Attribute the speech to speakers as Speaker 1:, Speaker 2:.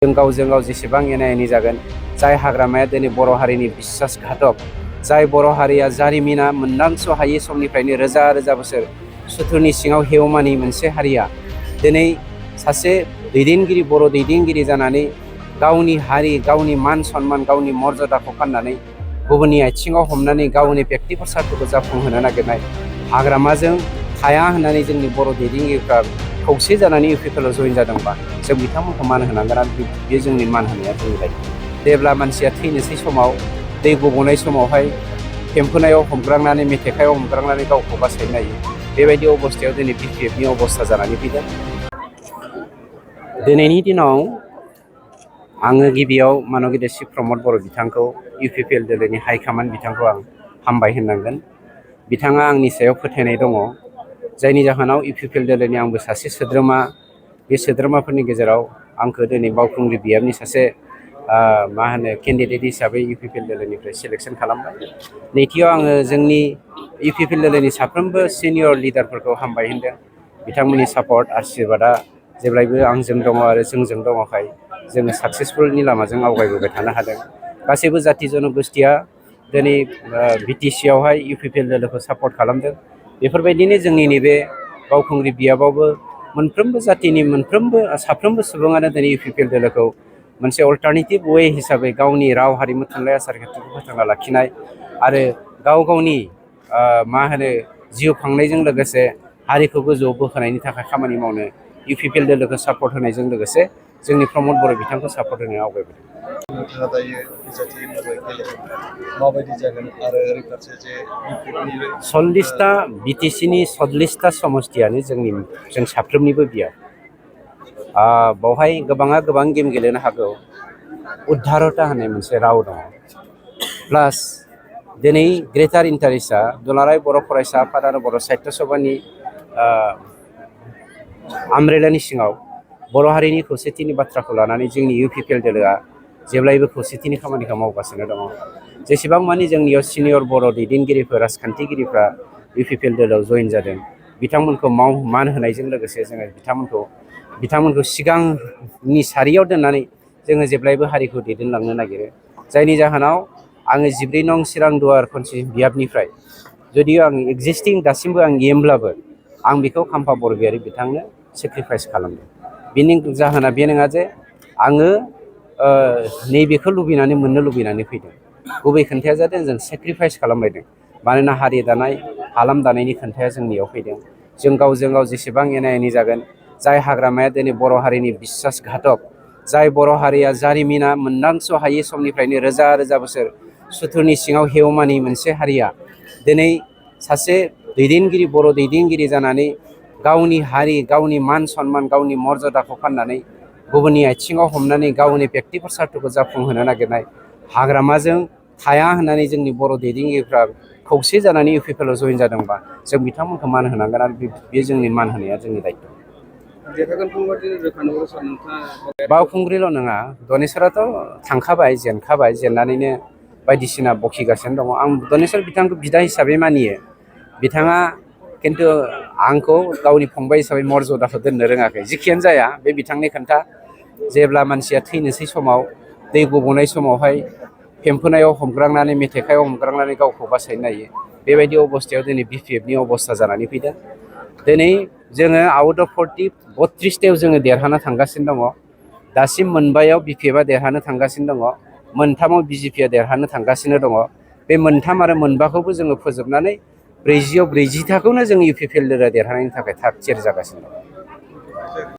Speaker 1: जों गावजों गाव जेसेबां एना एनि जागोन, जाय हाग्रामाया दिनै बर' हारिनि बिश्वासघातक, जाय बर' हारिया जारिमिना मोनदांस' हायै समनिफ्रायनो रोजा रोजा बोसोर सुथुरनि सिङाव हेवमानि मोनसे हारिया दिनै सासे दैदेनगिरि, बर' दैदेनगिरि जानानै गावनि हारि, गावनि मान सन्मान, गावनि मर्यादाखौ फाननानै गुबुननि आथिङाव हमनानै गावनि बेक्तिगत सार्थखौ जाफुंहोनो नागिरनाय हाग्रामाजों थाया होननानै जोंनि बर' दैदेनगिरिफ्रा खौसे जानानै इउपिपिएलआव जइन जादोंबा जों बिथांमोनखौ मान होनांगोन आरो बे जोंनि मान होनाया जोंनि दायथ'। जेब्ला मानसिया थैनोसै समाव, दै गब'नाय समावहाय फेम्फोनायाव हमग्रांनानै, मेथेखायाव हमग्रांनानै गावखौ बासायनो हायो, बेबायदि अबस्थायाव दिनै बिपिएफनि अबस्था जानानै फैदों। दिनैनि दिनाव आङो गिबियाव मानगिदिर शिब प्रमद बर' बिथांखौ, इउपिपिएल दोलोनि हाइकमान्ड बिथांखौ आं हामबाय होननांगोन। बिथाङा आंनि सायाव फोथायनाय दङ, जायनि जाहोनाव इउपिपिएल दोलोनि आंबो सासे सोद्रोमा। बे सोद्रोमाफोरनि गेजेराव आंखौ दिनै बावखुंग्रि बियाबनि सासे केन्डिडेट हिसाबै इउपिपिएल दोलोनिफ्राय सेलेक्सन खालामबाय। नैथियाव आङो जोंनि इउपिपिएल दोलोनि साफ्रोमबो सिनियर लिडारफोरखौ हामबाय होनदों। बिथांमोननि सापर्ट आशीर्बादा जेब्लायबो आंजों दङ आरो जोंजों दङखाय जोङो साक्सेसफुलनि लामाजों आवगायबोबाय थानो हादों। गासैबो जाथि जनगोष्ठिया दिनै बिटिसिआवहाय इउपिपिएल दोलोखौ सापर्ट खालामदों। बेफोरबायदिनो जोंनि नैबे बावखुंग्रि बियाबावबो मोनफ्रोमबो जातिनि साफ्रोमबो सुबुङानो दिनै इउपिपिएल दोलोखौ मोनसे अल्टारनेटिभ वे हिसाबै गावनि राव, हारिमु, थुनलाइ, आसार खान्थिखौ फोथांना लाखिनाय आरो गाव गावनि जिउ खांनायजों लोगोसे हारिखौ गोजौआव बोखोनायनि थाखाय खामानि मावनो इउपिपिएल दोलोखौ सापर्ट होनायजों लोगोसे जोंनि प्रमद बर' बिथांखौ सापर्ट होनायाव आवगायबोदों।
Speaker 2: नोंथाङा दायो बिजाथि महरै गेलेदों, माबायदि जागोन आरो ओरै फारसे जे इउपिपिएलनि
Speaker 1: 40टा बिटिसिनि 40टा समस्तियानो जों साफ्रोमनिबो बियाब। बावहाय गोबाङा गोबां गेम गेलेनो हागौ। उद्धारता होननाय मोनसे राव दङ। प्लास दिनै ग्रेटार इन्टारेस्टआ दुलाराय बर' फरायसा आफाद आरो बर' साहित्य सभानि आमब्रेलानि सिङाव बर' हारिनि खौसेथिनि बाथ्राखौ लानानै जोंनि इउपिपिएल दोलोआ जेब्लायबो खौसेथिनि खामानिखौ मावगासिनो दङ। जेसेबां मानि जोंनियाव सिनियर बर' दैदेनगिरिफोर, राजखान्थिगिरिफ्रा इउपिपिएल दोलोआव जइन जादों, बिथांमोनखौ मान होनायजों लोगोसे जोङो बिथांमोनखौ सिगांनि सारियाव दोननानै जोङो जेब्लायबो हारिखौ दैदेनलांनो नागिरो। जायनि जाहोनाव आङो 14 नं चिरां दुवार खनसि बियाबनिफ्राय जुदियो आं एक्जिस्टिं दासिमबो आं गेमब्लाबो आं बेखौ खाम्फा बरग'यारि बिथांनो सेक्रिफाइस खालामदों। बिनि जाहोना बे नङा जे आङो नैबेखौ लुबैनानै मोननो लुबैनानै फैदों। गुबै खोन्थाया जादों जों सेक्रिफाइस खालामलायदों। मानोना हारि दानाय, हालाम दानायनि खोन्थाया जोंनियाव फैदों। जों गावजों गाव जेसेबां एना एनि जागोन, जाय हाग्रामाया दिनै बर' हारिनि बिश्वासघातक, जाय बर' हारिया जारिमिना मोनदांस' हायै समनिफ्रायनो रोजा रोजा बोसोर सुथुरनि सिङाव हेवमानि मोनसे हारिया दिनै सासे दैदेनगिरि, बर' दैदेनगिरि जानानै गावनि हारि, गावनि मान सन्मान, गावनि मर्यादाखौ फाननानै गुबुननि आथिङाव हमनानै गावनि बेक्तिगत सार्थखौ जाफुंहोनो नागिरनाय हाग्रामाजों थाया होननानै जोंनि बर' दैदेनगिरिफ्रा खौसे जानानै इउपिपिएलआव जइन जादोंबा जों बिथांमोनखौ मान होनांगोन आरो बे जोंनि मान होनाया जोंनि दायथ'। बावखुंग्रिल' नङा, दनेश्वराथ' थांखाबाय, जेनखाबाय, जेननानैनो बायदिसिना बखिगासिनो दङ। आं दनेश्वर बिथांखौ बिदा हिसाबै मानियो। बिथाङा खिन्थु आंखौ गावनि फंबाय हिसाबै मर्यादाखौ दोननो रोङाखै। जिखियानो जाया, बे बिथांनि खोन्था। जेब्ला मानसिया थैनोसै समाव, दै गब'नाय समावहाय फेम्फोनायाव हमग्रांनानै, मेथेखायाव हमग्रांनानै गावखौ बासायनो हायो, बेबायदि अबस्थायाव दिनै बिपिएफनि अबस्था जानानै फैदों। दिनै जोङो आउट अफ 32टायाव जोङो देरहाना थांगासिनो दङ। दासिम मोनबायाव बिपिएफआ देरहानो थांगासिनो दङ, मोनथामाव बिजेपिआ देरहानो थांगासिनो दङ। बे मोनथाम आरो मोनबाखौबो जोङो फोजोबनानै 40आव 40थाखौनो जों इउपिपिएल दोलोआ देरहानायनि थाखाय थाग थियारि जागासिनो दं।